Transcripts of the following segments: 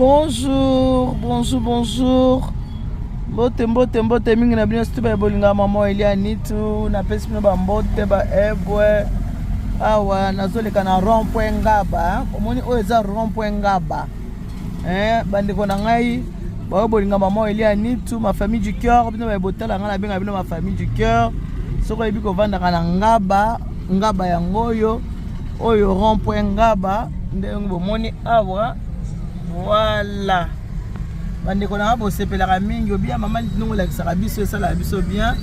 Bonjour, bonjour, bonjour. Mbote, mbote, mbote mingi na bino surtout ba bolinga maman Elia Nitu, napesi bino ba mbote ba ebwe. Awa nazoleka na rond point Ngaba, omoni oyo eza rond point Ngaba. Eh, bandeko na ngai baoyo bolinga maman Elia Nitu, ma famille du cœur, bino ba botala ngai nabenga bino ma famille du cœur. Soki oyebi kovandaka na Ngaba, Ngaba yango oyo oyo rond point Ngaba ndenge bomoni awa voilà bandeko na nga bosepelaka mingi obia mama ndongo olakisaka biso esalaka biso bien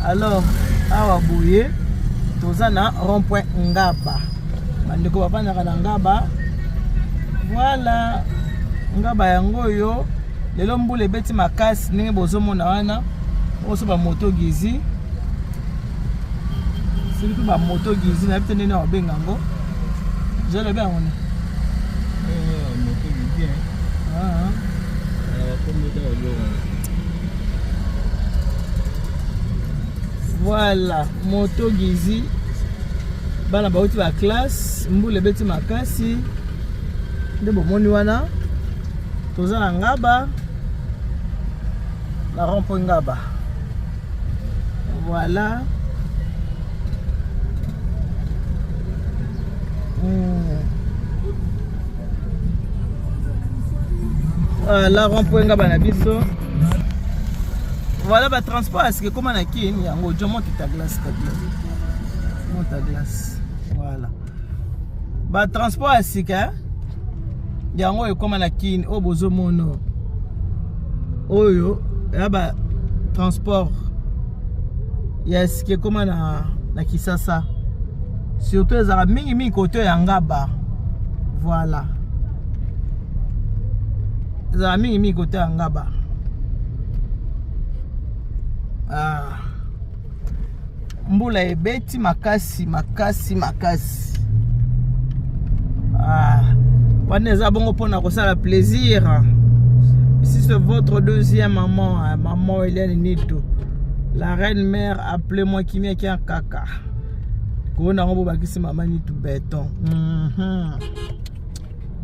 alors awa boye toza na rond point ngaba bandeko bafandaka na ngaba voilà ngaba yango oyo lelo mbula ebeti makasi ndenge bozomona wana oso bamoto gizi soki mpe bamoto gizi nayebi te ndenge babenga yango jalobi yango nde ah, ah. voilà moto gizi bana bauti ba classe mbula ebeti makasi nde bomoni wana toza na ngaba na rond point ngaba Voilà. Hmm. Voilà, rond-point ngaba na biso. Voilà ba transport est-ce que comment na kin yango jo monte ta glace ta glace. Monte ta glace. Voilà. Ba transport ya sika yango ekoma na kin oyo bozomona oyo ya ba transport ya sika ekoma na, na kisasa surtout ezalaka mingimingi kote ya ngaba voilà ezalaka mingimingi kote ya ngaba ah. Mbula ebeti makasi makasi makasi. Ah, wana eza bongo mpona kosala plaisir. Ici c'est votre deuxième maman, hein, maman Hélène Nito. La reine mère, appelez-moi Kimia Kia Kaka. Kona yango bobakisi mama Nito beton. Mm -hmm.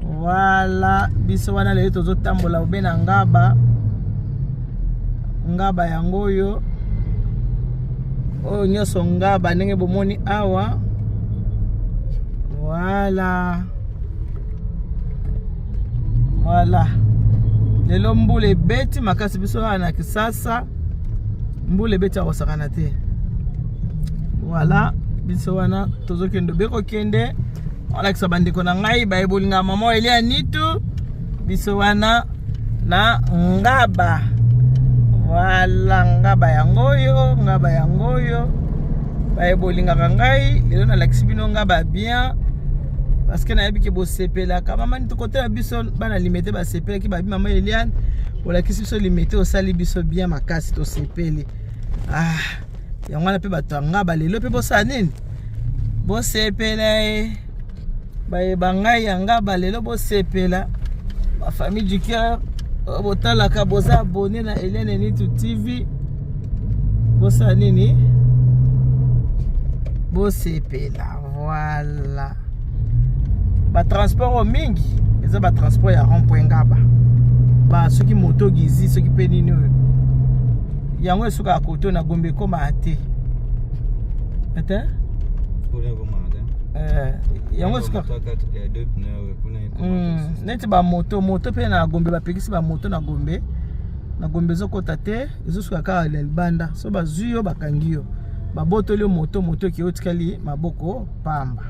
Voilà, biso wana lelo tozotambola obe na ngaba. Ngaba yango oyo. Oyo nyonso ngaba ndenge bomoni awa. Voilà. Voilà. Lelo mbula ebeti makasi biso awa na Kisasa. Mbula ebeti ya kosakana te. Voilà, biso wana tozokende obe kokende. Olakisa bandeko na ngai baye bolinga mama Elia Nitu biso wana na ngaba wala ngaba yango oyo ngaba yango oyo baye bolingaka ngai lelo nalakisi bino ngaba bien parce que nayebi ke bosepelaka mama Nitu kote na biso bana limete basepelaki babi mama Eliane olakisi biso limete osali biso bien makasi tosepeli ah yango wana mpe bato ya ngaba lelo mpe bosala nini bosepela ye bayeba ngai ya ngaba lelo bosepela bafamille du cœur oyo botalaka boza abonne na Eliane Nitu TV bosala nini bosepela voilà batransport oyo mingi eza batransport ya rond point ngaba ba soki moto gizi soki mpe nini oyo yango esukaka koto na gombe ekomaka te ete eh, yango esukaka hmm, neti bamoto moto mpe na gombe bapekisi bamoto na gombe na gombe ezokota te ezosuka kaka na libanda so bazwi yo bakangi yo babotoli yo moto moto eke otikali maboko pamba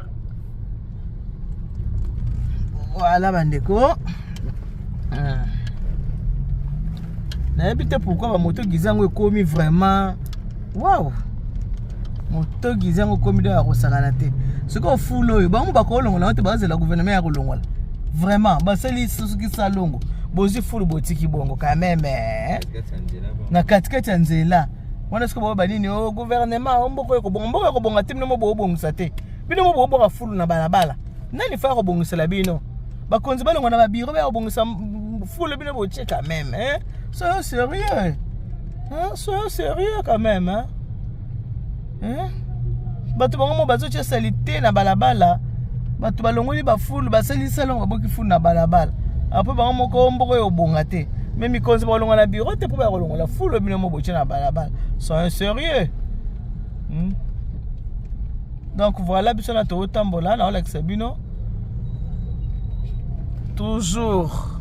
voilà bandeko hmm. nayebi te pourquoi bamoto giza yango ekomi vraiment wow moto giza yango ekomi do ya kosakana te soki ofula oyo bango bakolongola yango te bazela gouvernement ya kolongola vraiment basali soki salongo bozwi fulu botiki bongo quand même eh? na katikati ya nzela wana soki boyeba nini o oh, gouvernement o oh, mboka ekobonga mboka ekobonga te bino mo boobongisa te bino mo boobwaka fulu na balabala nani fa kobongisela bino bakonzi balongwa na babiro baya kobongisa fulu bino botie quand même hein? soyons sérieux hein? soyons sérieux quand même hein? Hein? bato bango mo bazotia salite na balabala bato balongoli bafulu basali salongo baboki fulu na balabala Apres bango moko mboka oyo obonga te, mais mikonzi bakolonga na bureau te mpo bakolongola fulu bino mo botie na balabala. Soyez sérieux. Donc voilà, biso na totambola, naolakisa bino toujours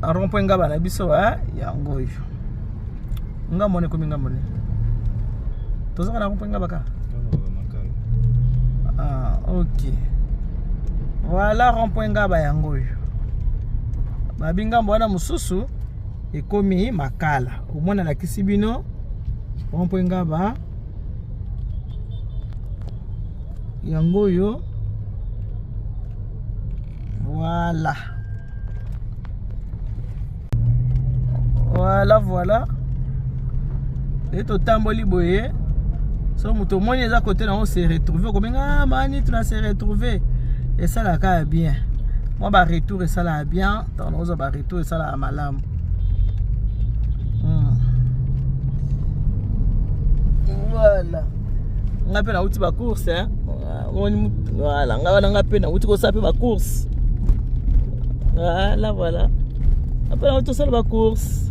rond-point Ngaba na biso yango oyo. Ngambo wana ekomi ngambo nini? Tozaka na rond-point Ngaba kaka. Ah, ok, voilà, rond-point Ngaba yango oyo. Babi ngambo wana mosusu ekomi Makala. Omona, alakisi bino rond-point Ngaba yango oyo. Voilà, voilà, voilà. E totamboli boye, so moto omoni eza kote nango se retrouve, okobenga mani tuna se retrouve. Esalaka ya bien, mwa baretour esalaka bien. Ntango nakozwa baretour, esalaka malamu. Voilà, nga mpe nauti bacourse. Voilà, nga wana, nga mpe nauti kosala mpe bacourse. Voilà, voilà, nga mpe nauti kosala bacourse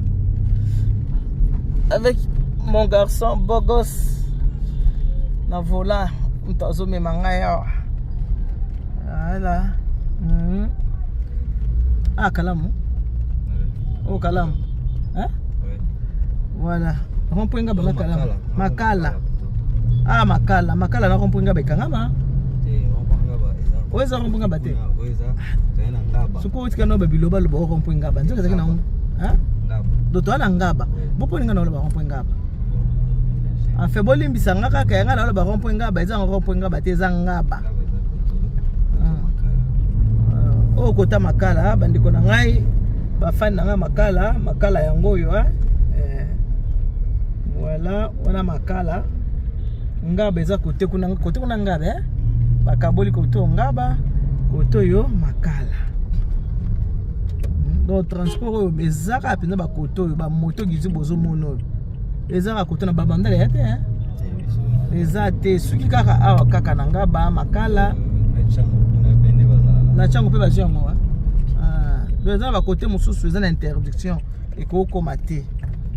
avec mon garçon bogos na volant. Moto azomema ngai awa. Voilà. Ah, kalamu oyo, kalamu, hein? Voilà, rond-point Ngaba na kalamu, Makala. Ah, Makala, Makala na rond-point Ngaba ekangama. Oyo eza rond-point Ngaba te. Soki otika no babiloba loba o rond-point Ngaba, nzoka ezalaki nango do toa na Ngaba. Boponi nga na oloba rond-point Ngaba. Enfin, bolimbisa nga kaka yanga na oloba rond-point Ngaba. Eza rond-point Ngaba te, eza Ngaba oyo kota Makala. Bandeko na ngai, bafani na ngai, Makala, Makala yango oyo. Voilà, wana Makala. Ngaba eza kote kuna, kote kuna Ngaba. Bakaboli kote oyo Ngaba, kote oyo Makala. Donc transport oyo eza kaka mpenza bakote oyo, bamoto gizi bozomona oyo eza kaka kote na babandala ya te, eza te. Soki kaka awa kaka na Ngaba, Makala na ntiango mpe bazwi yango. Donc eza na bakote mosusu eza na interdiction, ekokoma te.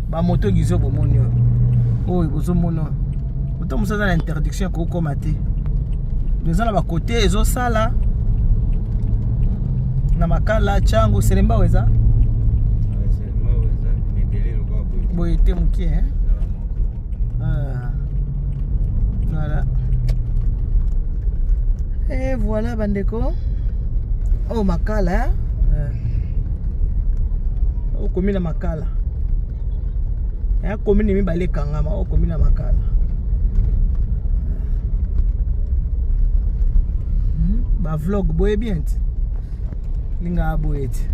Bamoto gizi oyo bomoni oyo, oyo bozomona oyo, moto mosusu eza na interdiction, ekokoma te. Eza na bakote ezosala na Makala, Ntiango, Selembao eza boye te moke. Ah. Voilà. Et voilà bandeko. Oh, Makala, hein? Okomi na Makala. Ya commune mibale ekangama, okomi na Makala. Ba vlog boye bien ti. Lingaka boye ti.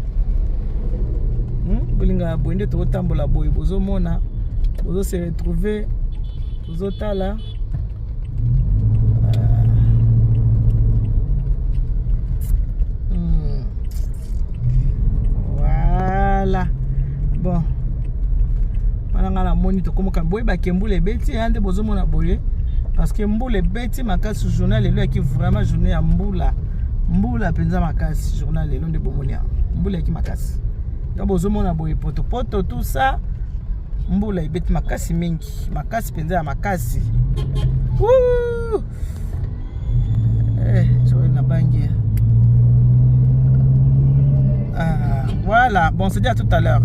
Bolingaka boye nde tokotambola boye, bozomona, bozo se retrouver, tozotala. Voilà, bon, wana ngai namoni tokomoka boyebake mbula ebeti ya nde bozomona boye, parce que mbula ebeti makasi. Journée lelo yaki vraiment journée ya mbula, mbula mpenza makasi. Journée lelo nde bomoni yango, mbula yaki makasi. Donc bozomona boye potopoto, tout ça, mbula ebeti makasi mingi, makasi mpenza ya makasi. Eh, nabangi. Ah, voilà, bon, c'est dit, à tout à l'heure.